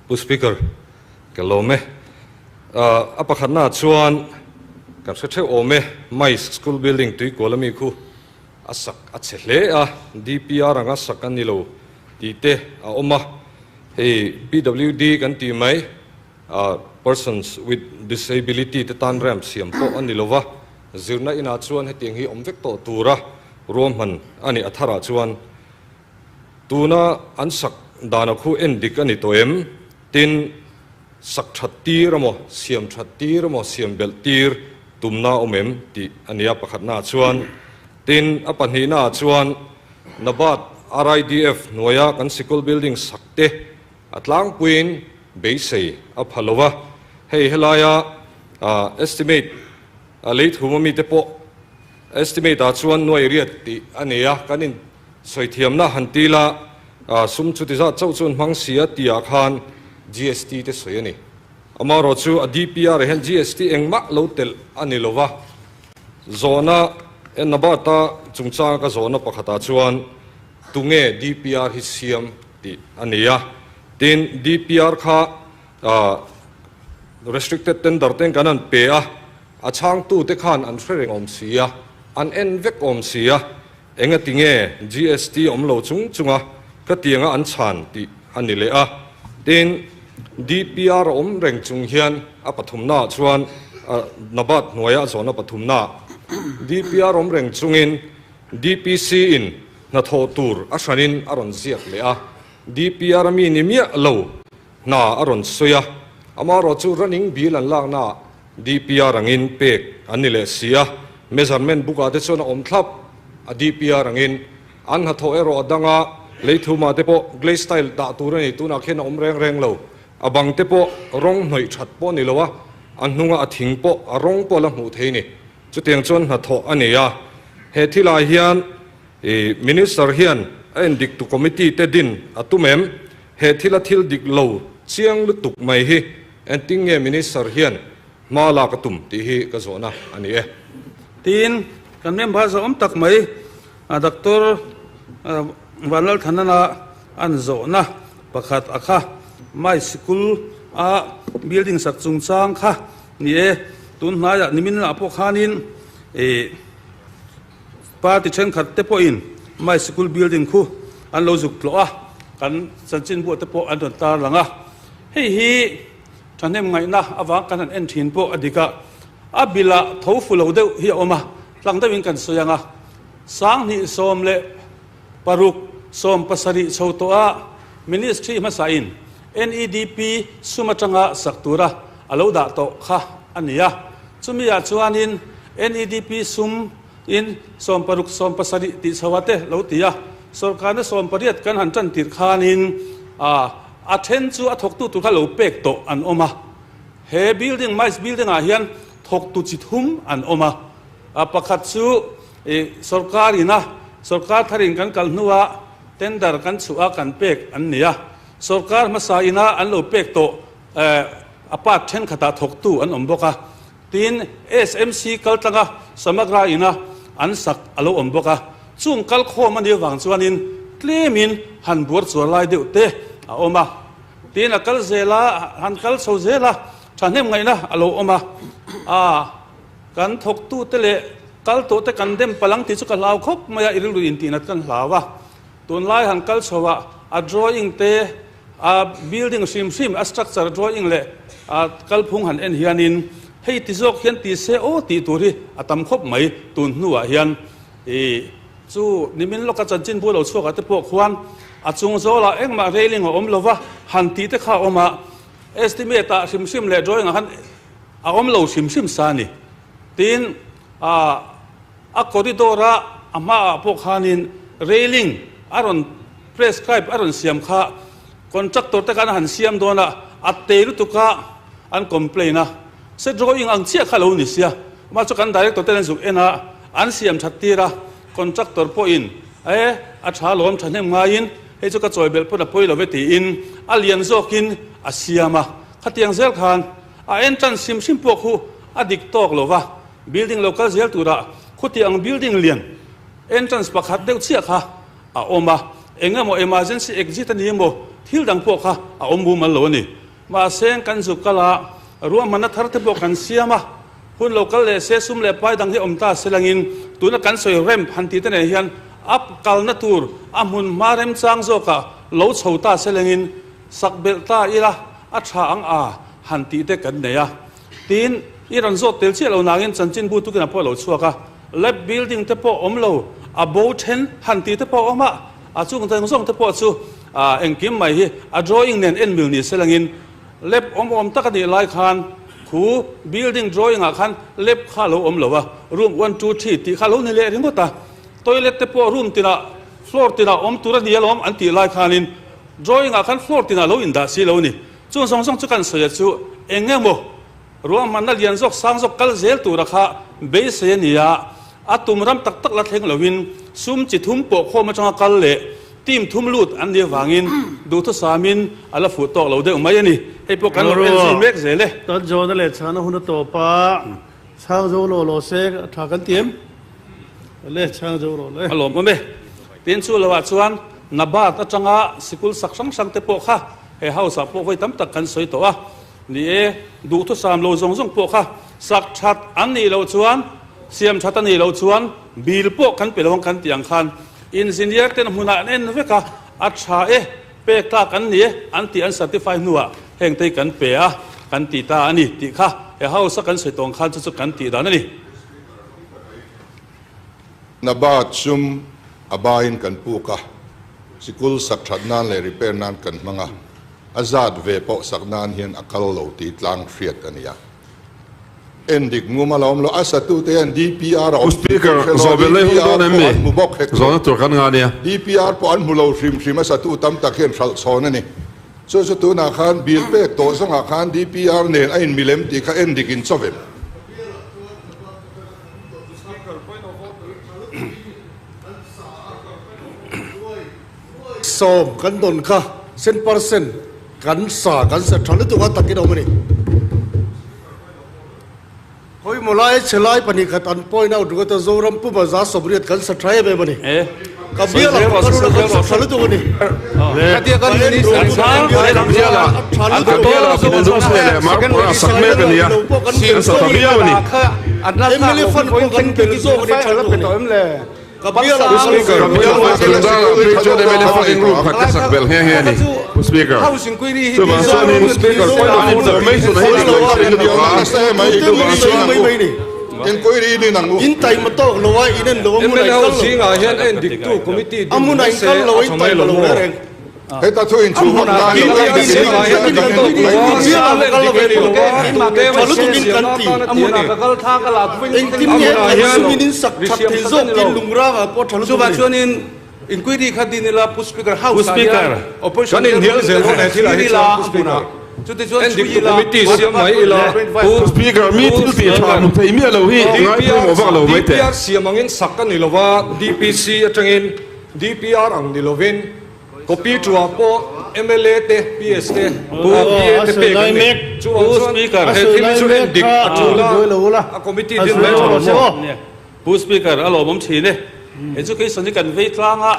Pu Speaker, ka lawm e. A pakhatnaah chuan kan hre theuh awm e, MICE School Building Tuikual ami khu a sak a chhe hle a, DPR anga sak a ni lo tih te a awm a. Hei PWD kan tih mai, Persons with Disability te tan ramp siam pawh a ni lo va, zirna inah chuan hetiang hi awm vek tawh tura ruahman a ni. A tharah chuan Tuna an sak dana khu en dik a ni tawh em? Tin, sak that tir emaw, siam that tir emaw, siam belh tir tumna awm em tih a ni a pakhatnaah chuan. Tin, a pahnihnaah chuan Nabat RIDF hnuaia kan sikul building sak te a tlangpuiin beisei a pha lo va. Hei helaia estimate a lei thum ami te pawh estimate ah chuan nuai riat tih a ni a, kan in Sawithiamna han ti la, sum chuti zat chauh chuan hmang si a tihah khan GST te sawi a ni. Amaherawh chu a DPR ah hian GST engmah lo telh a ni lo va. Zawhna Ennabata chungchanga ka zawhna pakhatah chuan tunge DPR hi siam tih a ni a. Tin, DPR kha restricted tender ten kan han pe a, a chhangtute khan an hre reng awm si a, an en vek awm si a. Engati nge GST awm lo chung chunga ka tianga an chhan tih a ni leh a. Tin, DPR a awm reng chung hian a pathumnaah chuan Nabat hnuaia a zawhna pathumnaah DPR awm reng chungin DPC in hnathawh tur a hranin a rawn ziak leh a. DPR a mi ni miah lo hna a rawn sawi a. Amaherawh chu running bill an laknaah DPR angin pek an ni leh si a, measurement book ah te chuan a awm thlap a DPR angin an hnathawh erawh a dang a, leithumah te pawh glaze tile dah tur a ni, tunah khian a awm reng reng lo, a bang te pawh rawng hnawih that pawh a ni lo a, a hnunga a thing pawh a rawng pawh a la hmuh thei a ni, chutiang chuan hnathawh a nei a, he thilah hian i Minister hian a endik tu committee te din a tum em? He thila thil dik lo chiang lutuk mai hi Engtin nge Minister hian hma lak a tum tih hi ka zawhna a ni e. Tiin kan member zawhawm tak mai Doctor Vanlalthanana an zawhna pakhat a kha Mai sikul a building sak chungchang kha ni e. Tun hnaiah nimin lah pawh khanin ih party thenkhat te pawhin Mai sikul building khu an lo zuk tlawh a, kan chanchinbuah te pawh an rawn tarlang a. Hei hi thahnem ngaihna avang kan han en thin pawh a dik a, a bilah tho fu lo deuh hi a awm a, tlang deuhin kan sawi ang a, 2016 17 chho tawh a Ministry hmasain NEDP sum atanga sak tura a lo dah tawh kha a ni a, chumi ah chuanin NEDP sum in 16 17 tih chho a te lo ti a, sawrkarna 18 kan han tan tirh khanin a a then chu a thawktu tur kha lo pek tawh an awm a, he building mice building ah hian thawktu chi thum an awm a, a pakhat chu ih sawrkar ina sawrkar tharin kan kal hnua tender kan chhuah a kan pek an ni a, sawrkar hmasa ina an lo pek tawh eh a part thenkhatah thawktu an awm bawk a. Tin, SMC kaltlanga Samagra ina an sak a lo awm bawk a, chung kalkhawm a nih avang chuanin tlemin han buar chuar lai deuh te a awm a. Tin, a kal zel a, han kal chho zel a, thahnem ngaihna a lo awm a. A, kan thawktute leh kal tawhte kan dem palh ang tih chu ka hlau khawp mai a, i rilru intihnat kan hlau a. Tunlai han kal chho a, a drawing te, A building hrim hrim, a structure drawing leh a kalphung han en hianin hei ti zawk hian ti se aw tih tur hi a tam khawp mai tun hnuah hian. I chu nimin lawka chanchinbu lo chhuakah te pawh khuan a chung zawlah engmah railing a awm lo va, han tih te kha a awm a, estimate ah hrim hrim leh drawing ah khan a awm lo hrim hrim sa a ni. Tin, a A corridor a a hmaah pawh khanin railing a rawn prescribe a rawn siam kha contractor te khan a han siam dawn a, a tei lutuk a an complain a, se drawing ang chiah kha lo ni sia, amah chu kan director ten an zuk en a, an siam that tir a, contractor pawhin e a tha lawm thahnem ngaiin hei chu ka chawi belh pawn a pawi lo ve tiin a lian zawkin a siam a, khatiang zel khan a entrance hrim hrim pawh khu a dik tawk lo va. Building lo kal zel turah khuti ang building lian entrance pakhat deuh chiah kha a awm a, eng emaw emergency exit a ni emaw thil dang pawh kha a awm mumal lo a ni. Mahse kan zuk kal a, ruahmanna thar te pawh kan siam a, hun lo kal leh se sum leh pai dang hi awm ta se langin tuna kan sawi ramp han tih te nen hian a kalna tur a hmun hma remchang zawkah lo chho ta se langin sak belh ta ila a tha ang a han tih te kan nei a. Tin, i rawn zawt tel chiah lo nangin chanchinbu tukin a pawh a lo chhuak a, lab building te pawh awm lo, a bo then han tih te pawh a awm a, a chung zawng zawng te pawh chu engkim mai hi a drawing nen en mil ni se langin lab awm awm tak a nih lai khan khu building drawing ah khan lab kha a lo awm lo a, room one two three tih kha a lo ni leh ringawt a, toilet te pawh room tinah floor tinah awm tur a ni alawm an tih lai khanin drawing ah khan floor tinah a lo indah si lo a ni. Chung zawng zawng chu kan sawi a chu eng emaw ruahmanna lian zawk sang zawk kal zel tura kha beisei a ni a, a tum ram tak tak la thleng loin sum chi thum pawh khawm atanga kal leh team thum lut an nih avangin duhthusamin a la fuh tawk lo deuh mai a ni. Hei pawh kan lo en zui mek zel e. Kan zawhna leh chhana hun a tawp a, chhang zo lawh lawh se a tha kan ti em? Le chhang zo rawh le. A lawmawm e. Tin chu loah chuan Nabat atanga sikul sak hrang hrang te pawh kha He house ah pawh vawi tam tak kan sawi tawh a, ni e, duhthusam lo zawng zawng pawh kha sak that an nih loh chuan, siam that a nih loh chuan bill pawh kan pe lo ang kan tih ang khan engineer ten hmunah an en vek a, a tha e, pek tlak an ni e an tih an certify hnuah heng te hi kan pe a, kan ti ta a ni tih kha he house a kan sawi tawh ang khan chu chu kan tih dan a ni. Nabat sum a baiin kan puk a, sikul sak that nan leh repair nan kan hmang a, a zat ve pawh sak nan hian a kal lo tih tlang hriat a ni a. Endik ngum a la awm lo, a satute hian DPR a awm tih kan hre lo, DPR pawh an hmu bawk hek lo. DPR pawh an hmu lo hrim hrim, a satu tam tak hian hralh chhawn a ni. Chu chu tunah khan bill pek tawh zawngah khan DPR nen a inmilem tih kha endik in chawvem. Sawm kan dawn kha cent percent kan sa kan sa tha lutuk a takin a awm a ni. Khawimaw lai chhelai 2 khat an point out ringawt a Zoram puma 180 kan sa tha em em a ni. Ka bial ah pawh kan run a kan sa tha lutuk a ni. Ka en duh lutuk a bial ah a tha lutuk a. MLA fund pawh kan tel zawk a ni tha lutuk a ni. Ka bial ah In taima tawk lo a in en lo a hmun ah in kal lo. A hmun ah in kal lo a in taima lo reng reng. Engtin nge kan sumin in sak that thei zawk tin lungrang ah pawh tha lutuk a ni. Kan inhnial zel dawn he thilah hi chuan Pu Speaker. Endiktu committee siam mai ila Pu DPR siam angin sak a ni lova DPC atangin DPR ang ni lovin Copy ṭuah pawh mla te, PS te, PA te pek an ni. Chuvang chuan he thil hi chu en dik a ṭul a, a committee din mai ṭha lo maw? Pu Speaker, a lawmawm ṭhin e. Education hi kan vei tlang a,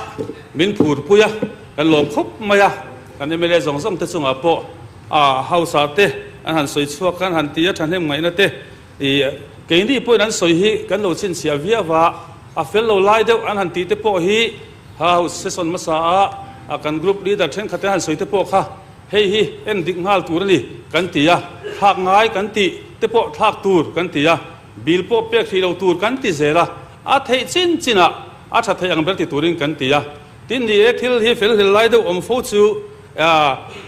min phurpui a, kan lawm khawp mai a. Kan mla zawng zawng te chungah pawh a House ah te an han sawi chhuak an han ti a, ṭhahnem ngaihna te i keini pawhin an sawi hi kan lo chhinchhiah viau a, a fel lo lai deuh an han tih te pawh hi House session hmasa a kan group leader thenkhat te han sawi te pawh kha hei hi en dik nghal tur a ni kan ti a, thlak ngai kan tih te pawh thlak tur kan ti a, bill pawh pek hrih lo tur kan ti zel a, a theih chin chinah a tha theih ang ber ti turin kan ti a. Tin ni e, thil hi fel hlel lai deuh awm fo chu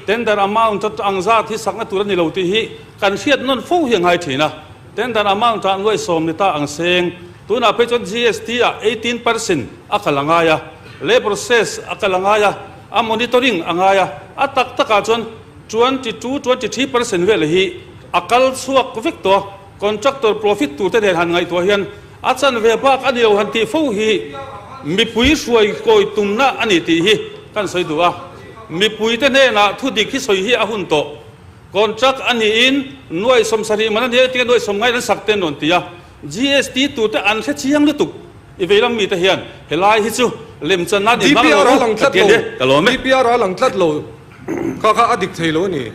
tender amount ang zat hi sakna tur a ni lo tih hi kan hriat nawn fo hi a ngai thin a. Tender amount ah nuai sawm ni ta ang seng. Tunah phei chuan GST ah 18% a kal a ngai a, labour cess a kal a ngai a, a monitoring a ngai a, a tak takah chuan 22, 23% vel hi a kal chhuak vek tawh a, contractor profit tur te nen han ngaihtuah hian a chanve bak a ni lo han tih fo hi mipui hruai kawi tumna a ni tih hi kan sawi duh a, mipui te hnenah thudik hi sawi hi a hun tawh. Contract a niin nuai 70 man a nia tia nuai sawm ngai an sak te an rawn ti a, GST tur te an hre chiang lutuk i vei lam mite hian helai hi chu lemchan nan i hmang DPR lo a u lang ka tlat ti a lo, nia ka lawm e. DPR a lang tlat lo kha kha a dik thei lo a ni.